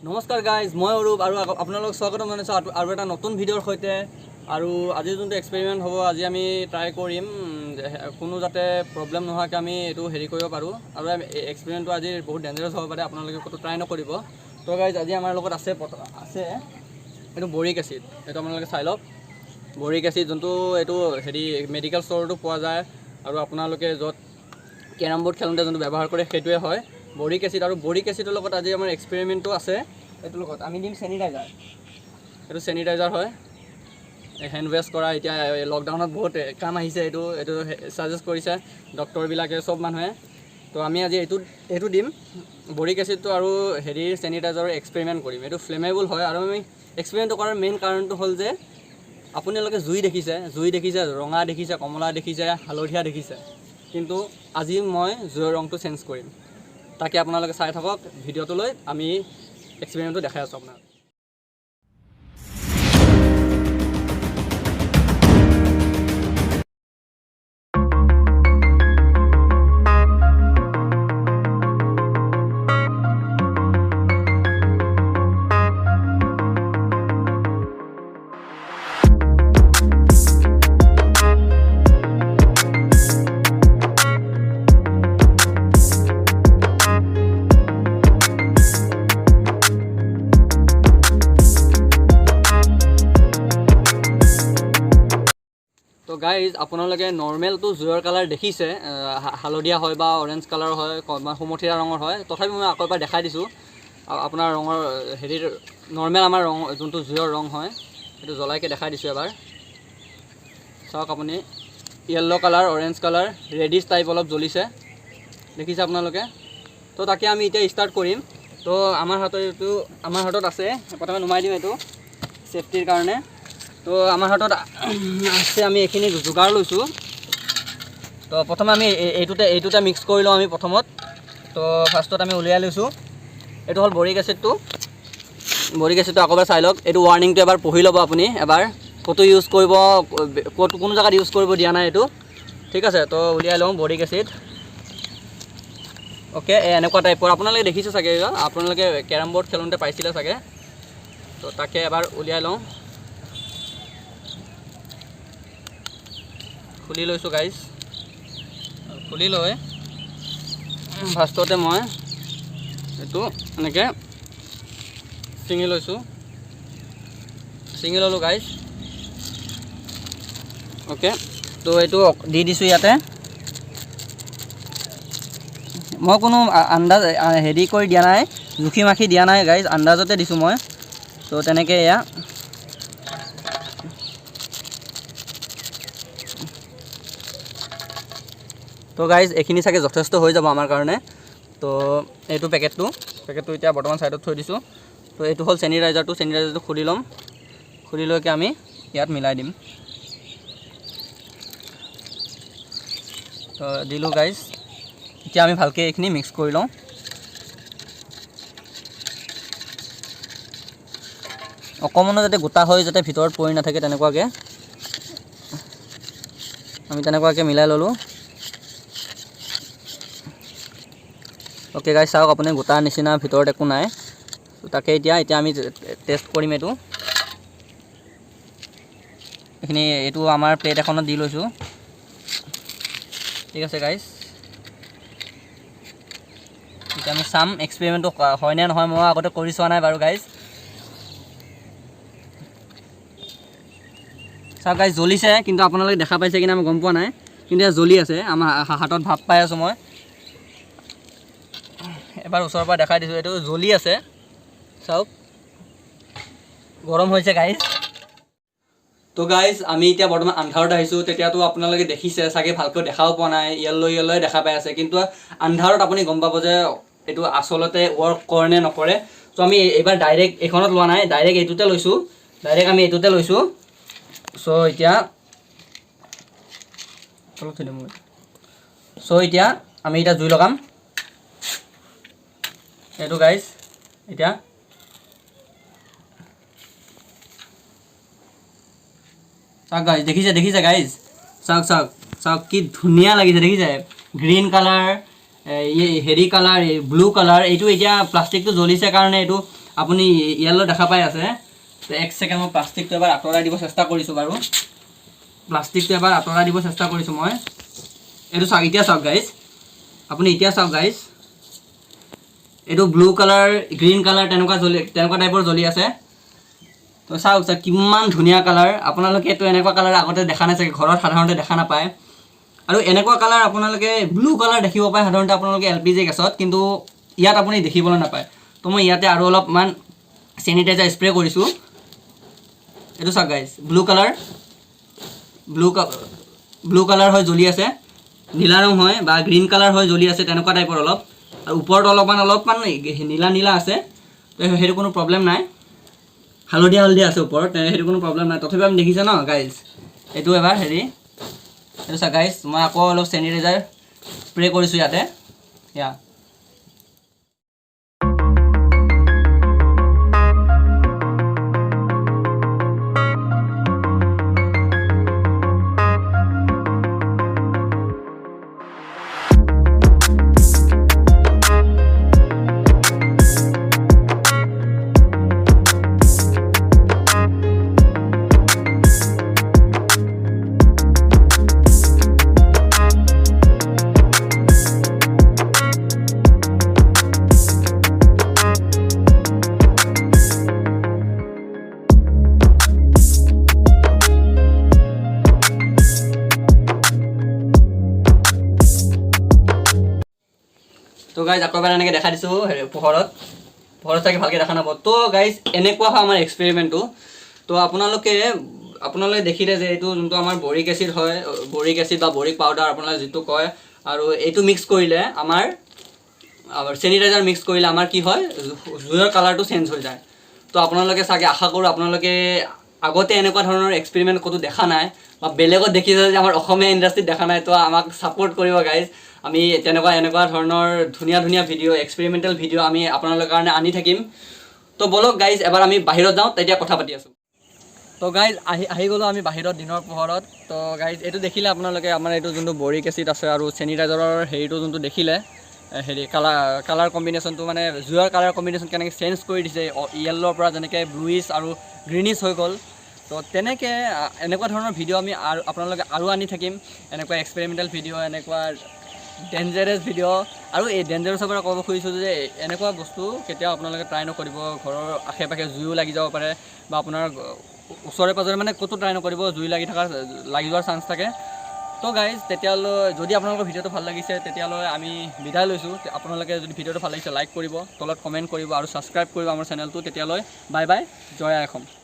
নমস্কাৰ গাইজ, মই অৰূপ আৰু আপোনালোকক স্বাগতম জনাইছোঁ আৰু আৰু এটা নতুন ভিডিঅ'ৰ সৈতে। আৰু আজি যোনটো এক্সপেৰিমেণ্ট হ'ব, আজি আমি ট্ৰাই কৰিম কোনো যাতে প্ৰব্লেম নোহোৱাকৈ আমি এইটো হেৰি কৰিব পাৰোঁ। আৰু এক্সপেৰিমেণ্টটো আজি বহুত ডেঞ্জাৰাছ হ'ব পাৰে, আপোনালোকে ক'তো ট্ৰাই নকৰিব। তো গাইজ, আজি আমাৰ লগত আছে আছে এইটো বৰিক এচিড। এইটো আপোনালোকে চাই লওক, বৰিক এচিড যোনটো এইটো হেৰি মেডিকেল ষ্ট'ৰতো পোৱা যায় আৰু আপোনালোকে য'ত কেৰম বৰ্ড খেলোঁতে যোনটো ব্যৱহাৰ কৰে, সেইটোৱে হয় বৰিক এচিড। আৰু বৰিক এচিডৰ লগত আজি আমাৰ এক্সপেৰিমেণ্টটো আছে। এইটোৰ লগত আমি দিম চেনিটাইজাৰ। এইটো চেনিটাইজাৰ হয়, হেণ্ড ৱাছ কৰা। এতিয়া লকডাউনত বহুত কাম আহিছে এইটো। এইটো ছাজেষ্ট কৰিছে ডক্টৰবিলাকে, চব মানুহে। তো আমি আজি এইটো দিম, বৰিক এচিডটো আৰু হেৰিৰ চেনিটাইজাৰৰ এক্সপেৰিমেণ্ট কৰিম। এইটো ফ্লেমেবল হয়। আৰু আমি এক্সপেৰিমেণ্টটো কৰাৰ মেইন কাৰণটো হ'ল যে আপোনালোকে জুই দেখিছে, জুই দেখিছে, ৰঙা দেখিছে, কমলা দেখিছে, হালধীয়া দেখিছে, কিন্তু আজি মই জুইৰ ৰংটো চেঞ্জ কৰিম। তাকে আপোনালোকে চাই থাকক ভিডিঅ'টোলৈ, আমি এক্সপেৰিমেণ্টটো দেখাই আছোঁ আপোনাক। তো গাইজ, আপোনালোকে নৰ্মেলটো জুইৰ কালাৰ দেখিছে, হালধীয়া হয় বা অৰেঞ্জ কালাৰ হয় বা সুমথিৰা ৰঙৰ হয়। তথাপি মই আকৌ এবাৰ দেখাই দিছোঁ আপোনাৰ ৰঙৰ হেৰিৰ নৰ্মেল আমাৰ ৰং যোনটো জুইৰ ৰং হয়, সেইটো জ্বলাইকৈ দেখাই দিছোঁ এবাৰ। চাওক আপুনি, yellow colour, orange colour, reddish type অলপ জ্বলিছে, দেখিছে আপোনালোকে। তো তাকে আমি এতিয়া ষ্টাৰ্ট কৰিম। তো আমাৰ হাতত এইটো, আমাৰ হাতত আছে, প্ৰথমে নুমাই দিম এইটো ছেফটিৰ কাৰণে। তো আমাৰ হাতত আছে, আমি এইখিনি যোগাৰ লৈছোঁ। তো প্ৰথমে আমি এইটোতে মিক্স কৰি লওঁ আমি প্ৰথমত। তো ফাৰ্ষ্টত আমি উলিয়াই লৈছোঁ, এইটো হ'ল বৰিক এচিডটো। বৰিক এচিডটো আকৌ এবাৰ চাই লওক। এইটো ৱাৰ্ণিংটো এবাৰ পঢ়ি ল'ব আপুনি এবাৰ। ক'তো ইউজ কৰিব, ক'ত কোনো জেগাত ইউজ কৰিব দিয়া নাই এইটো, ঠিক আছে। তো উলিয়াই লওঁ বৰিক এচিড। অ'কে, এই এনেকুৱা টাইপৰ আপোনালোকে দেখিছে চাগে, এইয়া, আপোনালোকে কেৰম বৰ্ড খেলোঁতে পাইছিলে চাগে। তো তাকে এবাৰ উলিয়াই লওঁ, খুলি লৈছোঁ গাইজ। খুলি লৈ ফাৰ্ষ্টতে মই এইটো এনেকৈ ছিঙি লৈছোঁ, ছিঙি ল'লোঁ গাইজ। অ'কে, তো এইটো দি দিছোঁ ইয়াতে। মই কোনো আন্দাজ হেৰি কৰি দিয়া নাই, জুখি মাখি দিয়া নাই গাইজ, আন্দাজতে দিছোঁ মই। তো তেনেকৈ এয়া তো গাইজ, এইখিনি চাগে যথেষ্ট হৈ যাব আমাৰ কাৰণে। তো এইটো পেকেটটো এতিয়া বৰ্তমান ছাইডত থৈ দিছোঁ। তো এইটো হ'ল চেনিটাইজাৰটো। চেনিটাইজাৰটো খুলি ল'ম, খুলি লৈকে আমি ইয়াত মিলাই দিম। তো দিলোঁ গাইজ। এতিয়া আমি ভালকৈ এইখিনি মিক্স কৰি লওঁ। অকণমানো যাতে গোটা হৈ যাতে ভিতৰত পৰি নাথাকে, তেনেকুৱাকৈ আমি তেনেকুৱাকৈ মিলাই ল'লোঁ। অ'কে গাইজ, চাওক আপুনি, গোটাৰ নিচিনা ভিতৰত একো নাই। তাকে এতিয়া আমি টেষ্ট কৰিম এইটো। এইখিনি এইটো আমাৰ প্লেট এখনত দি লৈছোঁ, ঠিক আছে গাইজ। এতিয়া আমি চাম এক্সপেৰিমেণ্টটো হয়নে নহয়। মই আগতে কৰি চোৱা নাই বাৰু গাইজ। চাওক গাইজ, জ্বলিছে, কিন্তু আপোনালোকে দেখা পাইছে কিনে আমি গম পোৱা নাই, কিন্তু এয়া জ্বলি আছে। আমাৰ হাতত ভাপ পাই আছোঁ মই। এবাৰ ওচৰৰ পৰা দেখাই দিছোঁ, এইটো জ্বলি আছে, চাওক, গৰম হৈছে গাইজ। তো গাইজ, আমি এতিয়া বৰ্তমান আন্ধাৰত আহিছোঁ। তেতিয়াতো আপোনালোকে দেখিছে চাগে, ভালকৈ দেখাও পোৱা নাই, য়েল্ল' য়েল্ল'য়ে দেখা পাই আছে। কিন্তু আন্ধাৰত আপুনি গম পাব যে এইটো আচলতে ৱৰ্ক কৰে নে নকৰে। চ' আমি এইবাৰ ডাইৰেক্ট এইখনত লোৱা নাই, ডাইৰেক্ট এইটোতে লৈছোঁ, ডাইৰেক্ট আমি এইটোতে লৈছোঁ। চ' এতিয়া তলত থৈ দিম। চ' এতিয়া আমি এতিয়া জুই লগাম এইটো গাইজ। এতিয়া চাওক গাইজ, দেখিছে, দেখিছে গাইজ? চাওক, চাওক, চাওক, কি ধুনীয়া লাগিছে, দেখিছে? গ্ৰীণ কালাৰ, হেৰি কালাৰ, ব্লু কালাৰ। এইটো এতিয়া প্লাষ্টিকটো জ্বলিছে কাৰণে এইটো আপুনি য়েল্ল' দেখা পাই আছে। তো এক ছেকেণ্ড, মই প্লাষ্টিকটো এবাৰ আঁতৰাই দিব চেষ্টা কৰিছোঁ বাৰু। প্লাষ্টিকটো এবাৰ আঁতৰাই দিব চেষ্টা কৰিছোঁ মই। এইটো চাওক, এতিয়া চাওক গাইজ, আপুনি এতিয়া চাওক গাইজ, এইটো ব্লু কালাৰ, গ্ৰীণ কালাৰ তেনেকুৱা জ্বলি, তেনেকুৱা টাইপৰ জ্বলি আছে। তো চাওক চাওক, কিমান ধুনীয়া কালাৰ। আপোনালোকে এইটো এনেকুৱা কালাৰ আগতে দেখা নাই চাগে, ঘৰত সাধাৰণতে দেখা নাপায়। আৰু এনেকুৱা কালাৰ আপোনালোকে ব্লু কালাৰ দেখিব পায় সাধাৰণতে আপোনালোকে এলপিজি গেছত, কিন্তু ইয়াত আপুনি দেখিবলৈ নাপায়। তো মই ইয়াতে আৰু অলপমান চেনিটাইজাৰ স্প্ৰে কৰিছোঁ। এইটো চাওক guys, blue colour, blue colour হৈ জ্বলি আছে, নীলা ৰং হয় বা গ্ৰীণ কালাৰ হৈ জ্বলি আছে তেনেকুৱা টাইপৰ অলপ। আৰু ওপৰত অলপমান অলপমান নীলা নীলা আছে, তো সেইটো কোনো প্ৰব্লেম নাই। হালধীয়া হালধীয়া আছে ওপৰত, সেইটো কোনো প্ৰব্লেম নাই। তথাপি আমি দেখিছে ন গাইজ, এইটো এবাৰ হেৰি, এইটো চা গাইজ, মই আকৌ অলপ চেনিটাইজাৰ স্প্ৰে কৰিছোঁ ইয়াতে। ইয়া, তো গাইজ, আকৌ এবাৰ এনেকৈ দেখাই দিছোঁ। হেৰি পোহৰত পোহৰত চাগে ভালকৈ দেখা নাপাব। তো গাইজ, এনেকুৱা হয় আমাৰ এক্সপেৰিমেণ্টটো। তো আপোনালোকে আপোনালোকে দেখিলে যে এইটো যোনটো আমাৰ বৰিক এচিড হয়, বৰিক এচিড বা বৰিক পাউডাৰ আপোনালোকে যিটো কয়, আৰু এইটো মিক্স কৰিলে আমাৰ চেনিটাইজাৰ মিক্স কৰিলে আমাৰ কি হয়, জুইৰ কালাৰটো চেঞ্জ হৈ যায়। তো আপোনালোকে চাগে, আশা কৰোঁ আপোনালোকে আগতে এনেকুৱা ধৰণৰ এক্সপেৰিমেণ্ট ক'তো দেখা নাই বা বেলেগত দেখিছে যে আমাৰ অসমীয়া ইণ্ডাষ্ট্ৰীত দেখা নাই। তো আমাক ছাপোৰ্ট কৰিব গাইজ। আমি তেনেকুৱা এনেকুৱা ধৰণৰ ধুনীয়া ধুনীয়া ভিডিঅ', এক্সপেৰিমেণ্টেল ভিডিঅ' আমি আপোনালোকৰ কাৰণে আনি থাকিম। তো ব'লক গাইজ, এবাৰ আমি বাহিৰত যাওঁ, তেতিয়া কথা পাতি আছোঁ। তো গাইজ, আহি আহি গ'লোঁ আমি বাহিৰত দিনৰ পোহৰত। তো গাইজ, এইটো দেখিলে আপোনালোকে, আমাৰ এইটো যোনটো বৰিক এচিড আছে আৰু চেনিটাইজাৰৰ হেৰিটো যোনটো দেখিলে, হেৰি কালাৰ কালাৰ কম্বিনেশ্যনটো, মানে জুইৰ কালাৰ কম্বিনেশ্যন কেনেকৈ চেঞ্জ কৰি দিছে, য়েল্ল'ৰ পৰা যেনেকৈ ব্লুইছ আৰু গ্ৰীনিছ হৈ গ'ল। তো তেনেকৈ এনেকুৱা ধৰণৰ ভিডিঅ' আমি আৰু আপোনালোকে আৰু আনি থাকিম, এনেকুৱা এক্সপেৰিমেণ্টেল ভিডিঅ', এনেকুৱা ডেঞ্জাৰাছ ভিডিঅ'। আৰু এই ডেঞ্জাৰাছৰ পৰা ক'ব খুজিছোঁ যে এনেকুৱা বস্তু কেতিয়াও আপোনালোকে ট্ৰাই নকৰিব। ঘৰৰ আশে পাশে জুইও লাগি যাব পাৰে বা আপোনাৰ ওচৰে পাজৰে মানে ক'তো ট্ৰাই নকৰিব, জুই লাগি থকা, লাগি যোৱাৰ চান্স থাকে। তো গাইজ, তেতিয়ালৈ যদি আপোনালোকৰ ভিডিঅ'টো ভাল লাগিছে, তেতিয়ালৈ আমি বিদায় লৈছোঁ। আপোনালোকে যদি ভিডিঅ'টো ভাল লাগিছে, লাইক কৰিব, তলত কমেণ্ট কৰিব আৰু ছাবস্ক্ৰাইব কৰিব আমাৰ চেনেলটো। তেতিয়ালৈ বাই বাই, জয় আই অসম।